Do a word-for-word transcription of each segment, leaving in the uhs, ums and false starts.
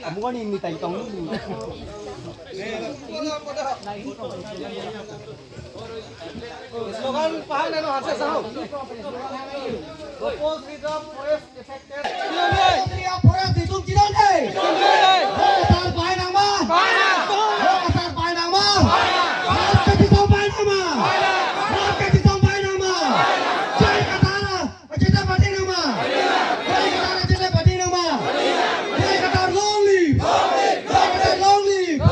Mungkin ini tadi tong. Slogan pahan ano hanse sao. Oppose with the forest affected. Forest itum chidon dei. Asar pahan nangma. Asar pahan nangma. Asar pahan nangma. Jai Katar. Acheta pati nangma. Jai Katar acheta pati nangma. Jai Katar long live. Jai Katar long live.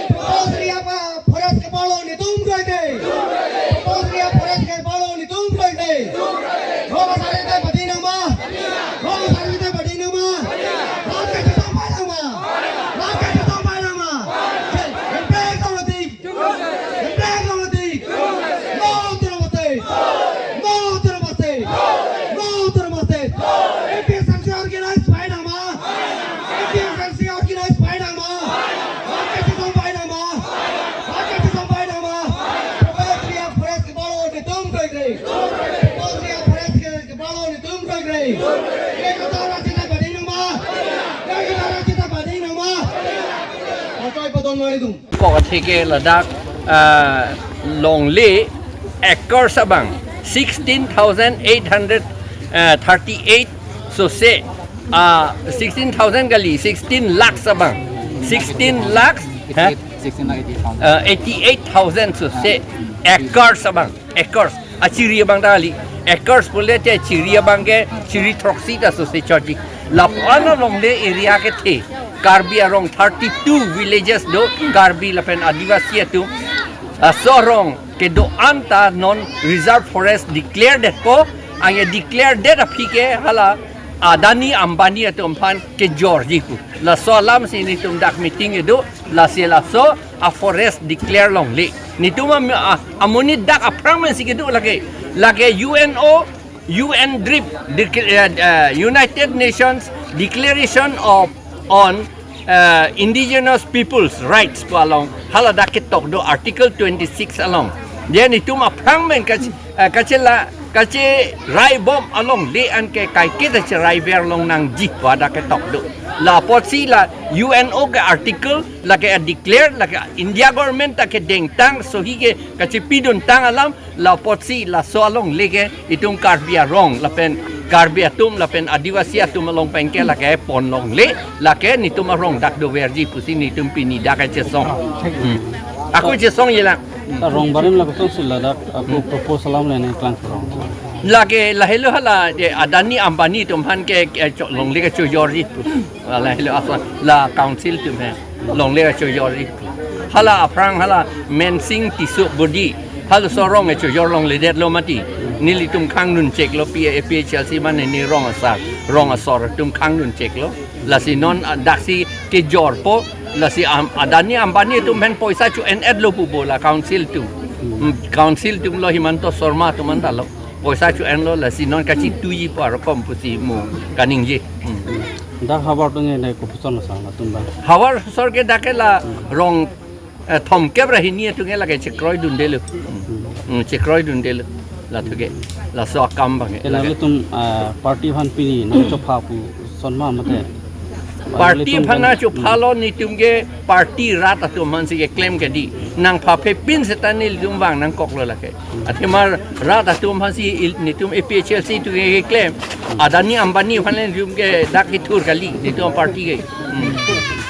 Proposed area pa forest kepalo netum kroidei. Proposed area forest kepalo netum kroidei. Rong asar acheta pati nangma. Rong asar acheta pati nangma. Rong asar acheta pati nangma. Rong asar acheta pati nangma. Jai, jai, jai, jai. Black Monday! No Autonomous State! No Autonomous State! No Autonomous State! A P H L C organize pahan nangma! A P H L C organize pahan nangma! Market song pahan nangma! Market song pahan nangma! Proposed area forest kepalo netum kroidei! Proposed area forest kepalo netum kroidei! Jai Katar acheta pati nangma! Jai Katar acheta pati nangma! Akai padon mari dung. Kok atheke ladak, ah, longle acres abang sixteen thousand eight hundred thirty-eight sose, ah, sixteen thousand kali, sixteen lakhs abang, sixteen lakhs, ha? Sixteen lakh eighty thousand. Ah, eighty-eight thousand sose, acres abang, acres. Achiri abang ta kali. Acres pule te chiri abang ke chiri throksi ta sose chotji. Lapu-an alongle area kethe Karbi arong thirty-two villages do, Karbi lapen Adivasi atum. Laso arong kedo-an ta non reserve forest declare detpo, anke declare det aphi ke hala Adani Ambani atum aphan kejorji pu. Laso alam si netum dak meeting kedo, lasi laso a forest declare longle. Netum am-, a, amonit dak aphrang amen si kedo lake. Lake U N O, U N DRIP, dec-, eh, eh, United Nations Declaration of, on, eh, Indigenous Peoples Rights pu along. Hala dak ketok do Article twenty-six along. Dia netum aphrang amen kachi-, eh, kachela, kacherai bom alongle anke kaike ta cherai ver long nangji pu dak ketok do. La apotsi la U N O ke article lake a declare, lake India government ta kedengtang, sohi ke kachepidun tang alam, la apotsi laso alongle ke itum Karbi arong lapen Karbi atum lapen Adivasi atum along pen ke lake pon longle, lake netum arong dak doverji pusi netum pini dak kachesong. Hmm. Ako chesongji lang. Ta rong barim la kosonsi ladak ako propose alam le nangklang rong. Lake lahelo hala, eh, Adani Ambani atum aphan ke, eh, cho-, longle kechojorji pu. Lahelo ason la council atum he. Longle kechojorji pu. Hala aphrang hala Mensing Tisso bodi. Halaso arong kechojor longledetlo mati. Nelitum khangdun cheklo, P A P H L C mane ne rong asar, rong asor atum khangdun cheklo. Lasi non, ah, daksi kejorpo, lasi am-, Adani Ambani atum aphan poisa cho-en-etlo pupo la council atum. Hmm, council atumlo Himanta Sarma atum anta lo. Poisa cho-enlo, lasi non kachituipo arokom pusi mo kaningje. Hmm. Dak havar atum ne kopuson sang atum bang. Havar asor ke dak ke la rong, eh, thomkep ra hini atum ke lake chekroidundelo. Hmm, chekroidundelo. Lathuke. Laso akam abang ke. Ela lake ilitum, ah, party aphan pini nangchopha puson ma mate. Party aphan nangchophalo, netum ke party rat atum aphansi keklem ke dei. Nangpha phe pin seta nelitum vang nangkoklo lake. Athema rat atum aphansi il-, netum A P H L C atum ke keklem. Adani Ambani aphan le netum ke dak kethur kali, netum party ke. Hmm.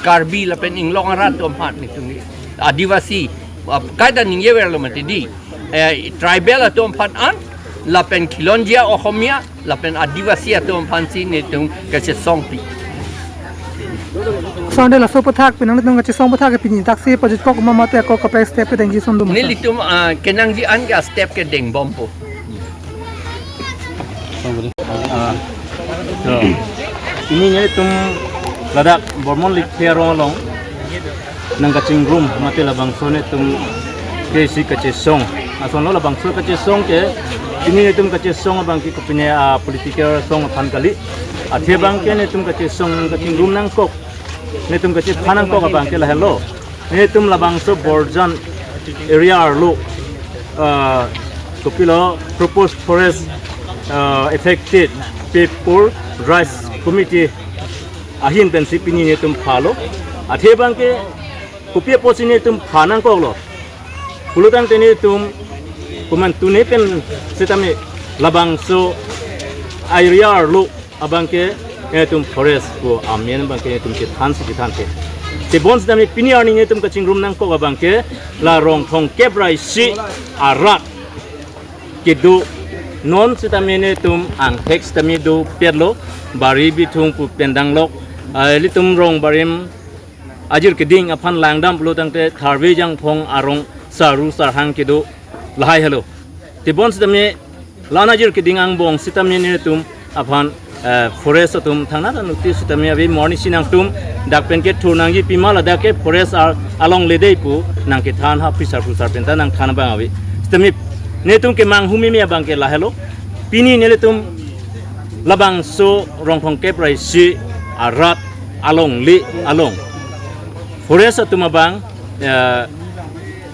Karbi lapen inglong arat atum aphan netum ke. Adivasi, ah, kaita ningjeverlo mati dei. Eh, tribal atum aphan an, lapen Khilonjia Ohomia, lapen Adivasi atum aphansi netum kachesongpi. Sonde laso aputhak, pinang netum kachesong aputhak ke pini daksi pajutkok ma mate ako kaprek step kedengji ason do ma? Nelitum, ah, kenangji an ke step kedengbompo. Ah, so. Pini netum ladak Bormon Likhi arong along nangkachingrum mate labangso netum ke si kachesong. Asonlo labangso kachesong ke, pini netum kachesong abang ke kopine, ah, political song aphan kali. Athe abang ke netum kachesong kachingrum nangkok, netum kachepha nangkok abang ke lahelo. Netum labangso Borjan area arlo, ah, kopilo proposed forest, ah, affected people rights committee ahin pensi pini netum phalo. Athe abangke kopi apotsi netum pha nangkoklo pulotangte netum komantu ne pen sitame labangso area arlo abangke netum forest pu amen abangke netum chethansi chethanthe. Tebon sitame pini arni netum kachingrum nangkok abangke la Rongthong kep ra isi arat kedo non sitame netum angthek sitame dopetlo, bari bithung pu pendanglok, ah, ilitum rong barim ajir keding aphan langdam pulotangte tharve jangphong arong sarhu sarhang kedo lahai helo. Tebon sitame la-an ajir keding angbong sitame netum aphan, eh, forest atum thangnat anuttin sitame ave, morning si nangtum dak pen kethur nangji pima ladak ke forest a-, alongle dei pu nangkethan ha phusar phusar penta nangthan abang ave. Sitame netum kemanghu meme abangke lahelo. Pini nelitum labangso Rongthong kep ra isi arat alongle along forest atum abang, eh,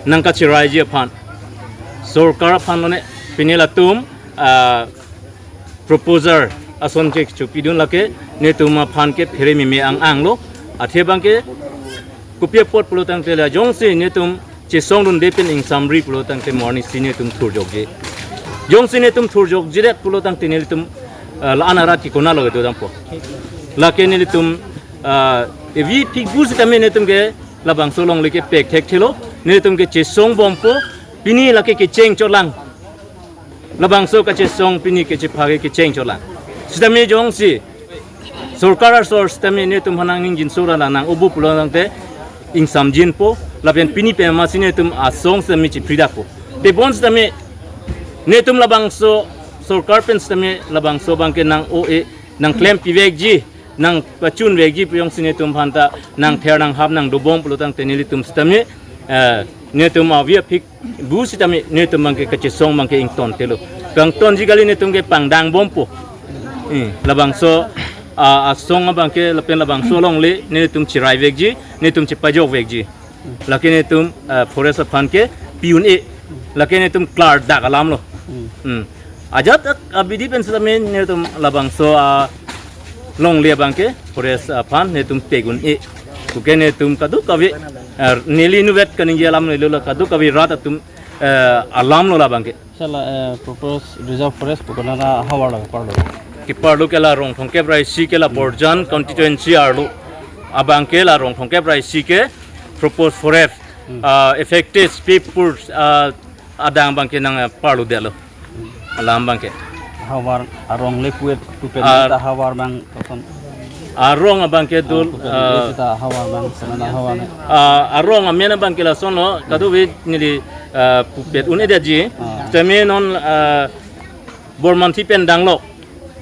nangkachiraiji aphan sorkar aphan lone pini latum, ah, proposal ason chek chupidun lake netum aphan ke phere meme ang anglo. Athe abangke kopi apot pulotangte la jongsi netum chesongdunde pen ingsamri pulotangte morning si netum thurjokje. Jongsi netum thurjokjedet pulotangte nelitum, ah, la-an arat ke konatlo dodampo. Lake nelitum, ah, evi phik bu sitame netum ke labangso alongle ke pek thekthelo, netum ke chesong bompo, pini lake kecheng cholang. Labangso kachesong pini kachepha ke kecheng cholang. Sitame jongsi sorkar asor sitame netum aphan nangningjeso ra nang obo pulotangte ingsamjinpo, lapen pini pen masi netum asong sitame chipridakpo. Tebon sitame netum labangso sorkar pen sitame labangso abangke nang-o-e, nangklem pivekji, nangpachunvekji pu jongsi netum aphanta nangther nanghap nangdobom pulotangte nelitum sitame, eh, netum avi aphik bu sitame netum abangke kachesong abangke ingtontelo. Kangtonji kali, netum ke pangdang bompo. Eh, labangso, ah, asong abangke lapen labangso alongle netum chiraivekji, netum chepajokvekji. Lake netum, eh, forest aphan ke pi un-e. Lake netum klardak alamlo. Hmm. Hmm. Ajat ak abidi pen sitame netum labangso alongle abangke forest aphan netum pek un-e. Puke netum kadokave, eh, neli inutvet kaningje alam neli lo, kadokave rat atum, eh, alamlo labangke. Sala, eh, proposed reserve forest pu konat ahavar lo keparlo? Keparlo ke la Rongthong kep ra isi ke la Borjan constituency arlo abangke la Rongthong kep ra isi ke proposed forest, hmm, ah, affected people, ah, adang abangke nang, eh, parlodetlo. Alam abangke. Havar arong le puet tu pen, ah, ta havar abang koson. Arong abangke dul, ah, tu pen, ah, ta havar abang, sana havar ne. Ah, arong amen abangke lasonlo, kadokave neli, ah, pupet un-edetji. Ah. Sitame non, ah, Bormanthi pen danglok.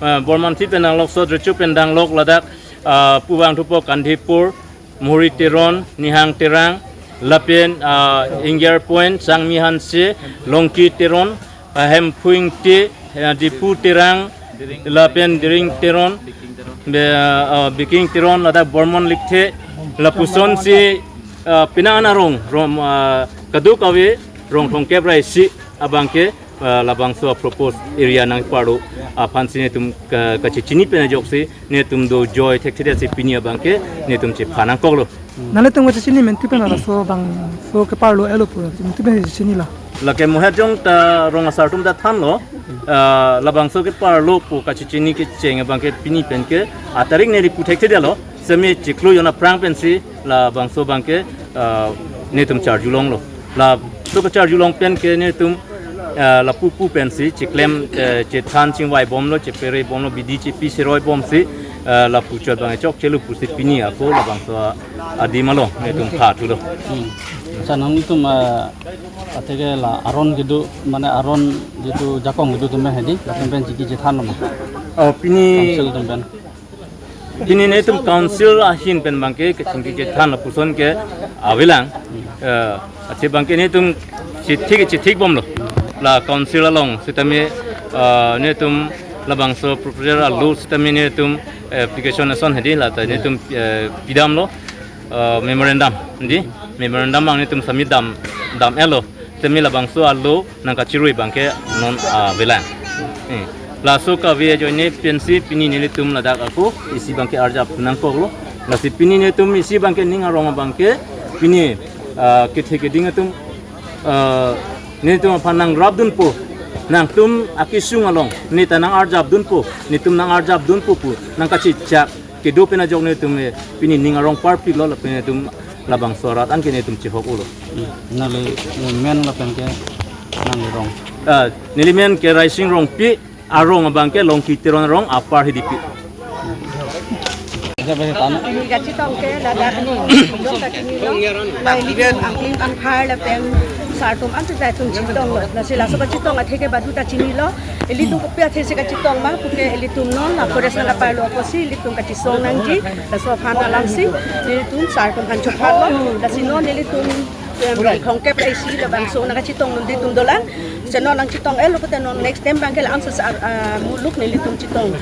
Ah, Bormanthi pen danglok, Sodrecho pen danglok ladak, ah, pu vangthupo Kandhipur, Muhuri Teron, Nihang Terang, lapen, ah, Ingger Point, Sangmi Hanse, Longki Teron, ah, Hemphu Ingti, ah, Dipu Terang, lapen Diring Teron, be, ah, Biking Teron, ladak Bormon Likthe, lapusonsi, ah, penang an arong, rom, ah, kadokave Rongthong kep ra isi abangke, ah, labangso proposed area nangparlo aphansi netum ka-, kachechini pen ajoksi netum dojoi thekthedetsi pini abangke netum chepha nangkoklo. Nanglitum kachechini amen ti pen laso abangso keparlo-etlo pu, amen ti pen chechinilo? Lake mohet jong ta rong asar atum ta thanlo, ah, labangso keparlo pu kachechini kecheng abangke pini pen ke atarik neli pu thekthedetlo, sitame chiklo jon aphrang pensi labangso abangke, ah, netum charjulonglo. Laso kacharjulong pen ke netum, ah, lapu pu pensi chiklem, eh, chethan chingvai bomlo, chepere bomlo, bidi chepi seroi bomsi, ah, lapu chot abang chokchelo pusi pini ako labangso adim along netum phathulo. Hmm. Sa nanglitum, ah, athe ke la aron kedo, mane aron jitu jakong kedo atum pen hedi, latum pen chiki chethanlo ma? Oh, pini council atum pen. Pini netum council ahin pen abangke kachingki chethan lapuson ke avelang. Eh, athe abangke netum chethik chethik bomlo. La council along sitame, eh, netum labangso proposal arlo sitame netum, eh, application ason hedi lata netum, eh, pidamlo, eh, memorandum, di? Memorandum abang netum submit dam, dam-etlo. Sitame labangso arlo nangkachirui abangke non, ah, avelang. Eh. Laso kave ajoine pensi pini nelitum ladak ako isi abangke arjap nangkoklo. Lasi pini nelitum isi abangke ning arong abangke pini, ah, kethe keding atum, ah, nelitum aphan nangrapdunpo, nangtum akesung along neta nang arjapdunpo, netum nang arjapdunpo pu nangkachechak kedo pen ajok nelitum, eh, pini ning arong parpiklo lapen netum labangso arat anke netum chihok-olo. Nangli men lapen ke nangli rong. Ah, neli men ke Raising Rongpi, arong abangke Longki Teron arong, apar Hidipi. Jabe tan. Pini kachetong ke ladak ni, dong kachinilo. Lai litum angkling angphar lapen sar atum an ta itum chetonglo. Lasi laso kachetong athe ke baduta chinilo. Ilitum kopi athe si kachetong ma, puke ilitum non la forest nangparlo pusi ilitum kachesong nangji. Laso aphan alamsi ilitum sar atum aphan chophatlo. Lasi non ilitum, em, khongkep isi labangso nangkachetong nangji atum dolang. Si non nangchetong-etlo pute non next time abangke la-ansi sar, ah, muluk nelitum chetong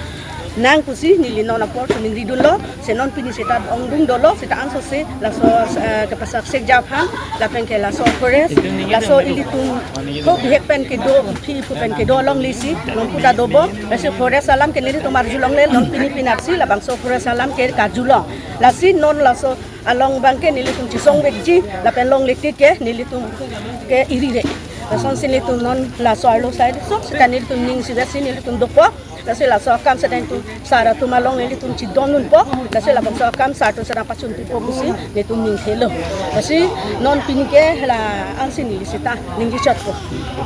nang pusi neli non apor tu ningridunlo. Si non pini seta ongdung dolo, seta ansose laso, eh, kepasak sekja aphan lapen ke laso forest, laso ilitum ko bihek pen kedo, phi phu pen kedo alonglesi, non puta dobo. Lasi forest alam ke nelitum arjulongle, non pini pinapsi labangso forest alam ke karjulong. Lasi non laso along abangke nelitum chesong vekji, lapen longle tik ke nelitum ke irire. Lasonsi nelitum non laso arlo side so, seta nelitum ning si vekji nelitum dokok. Lasi laso akam seta nelitum sar atum along nelitum chedondunpo. Lasi labangso akam sar atum seta pachunpipo pusi nelitum ning thelo. Lasi non pini ke la-ansi neli seta ningje chotpo.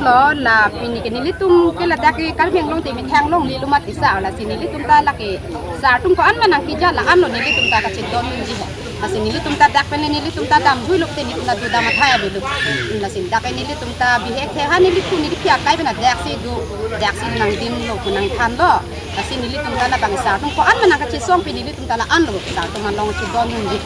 Lo la pini ke nelitum ke ladak ke Karbi Anglong te methang longlelo mati sa, lasi nelitum ta lake sar atum ko-an ma nangkeja la-anlo nelitum ta kachedon nangji he. Lasi nelitum ta dak pen nelitum ta damjuilo te nelitum ta dodam athai avelo. Lasi dak pen nelitum ta bihek the ha nelitum neli phi akai pen daksi do, daksi nangdinlo pu nangthanlo. Lasi nelitum ta labang sar atum ko-an ma nangkachesong pen nelitum ta la-anlo sar atum along chedon nangji.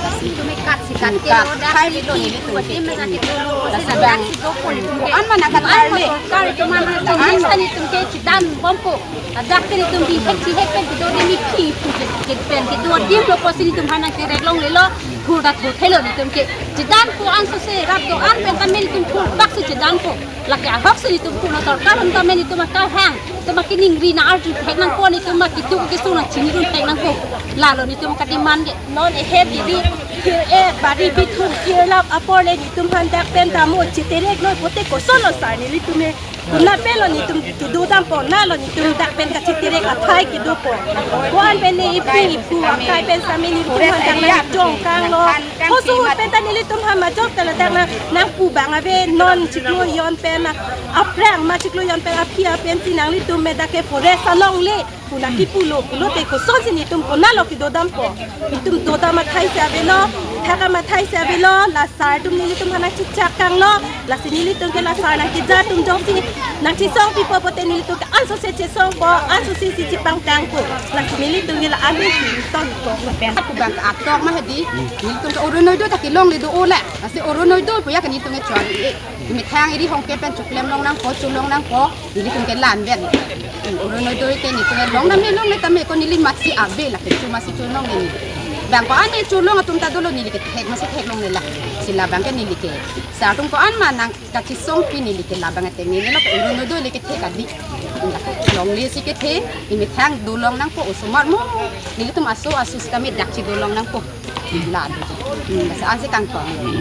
Lasi ilitum kat si kat ke kat lo dak khai si lo nelitum ke. Lasi bang ko-an ma nangkatarle. Sorkar atum an la-an nelitum ke chethan bompo. Ladak ke nelitum bihek chihek pen kedo, neli phi phu ke pen kedo adim lo pusi nelitum aphan nangkerek longlelo, thur ta thur thelo nelitum ke. Chethanpo ansose rap do-an pen tame nelitum thur bak si chethanpo. Lake ahok si nelitum thurlo, sorkar atum tame nelitum akehang, nelitum akeningri nang-arju thek nangpo, nelitum aketu kesung nangchinidun thek nangpo. Lalo nelitum kademand ke. Non ehe biri, thir-e, bari bithung, thirlap apor le nelitum aphan dak pen dam-o cheterek noi pute kosonlo sar nelitum he. Konat pen lo nelitum kedodampo, nalo nelitum dak pen kacheterek athai kedopo. Ko-an pen ne iphi iphu akai pen sami nelitum aphan dak nangchongkanglo. Koso ahut pen ta nelitum aphan majok ta ladak nang, nangpu abang ave, non chiklo jon pen aphrang ma chiklo jon pen aphi apensi nanglitum me dak ke forest alongle pu nangkipulo, pulote kosonsi nelitum konatlo kedodampo. Nelitum dodam athai si avelo, thakdam athai si avelo, la sar atum nelitum aphan nangchechak kanglo, lasi nelitum ke la sar nangkeja atum jongsi nangchesongpipo pute nelitum ke ansose chesongpo, ansose si chepangtangpo. Lasi nelitum ke la-an si tongpo. Pen aku bang atok ma hedi, nelitum ke Orunodoi ta kelongle do-o la. Lasi Orunodoi pu ya ke nelitum ke chon-e. Methang iri hongke pen choklem long nangpo, cholong nangpo. Nelitum ke la-an pen. Orunodoi ke nelitum ke longnang me longle tame ko neli masi ave lake chu masi cholong neli. Bang ko-an ne cholong atum ta dolo neli ke thek masi theklongle la. Si labang ke neli ke sar atum ko-an ma nangkachesongpi neli ke labang ateng neli lo Orunodoi le kethe kali. Longle si kethe, ne methang dolong nangpo osomar mo. Nelitum aso aso sitame dak chedolong nangpo. La do. Hmm, basa ansi kangkong.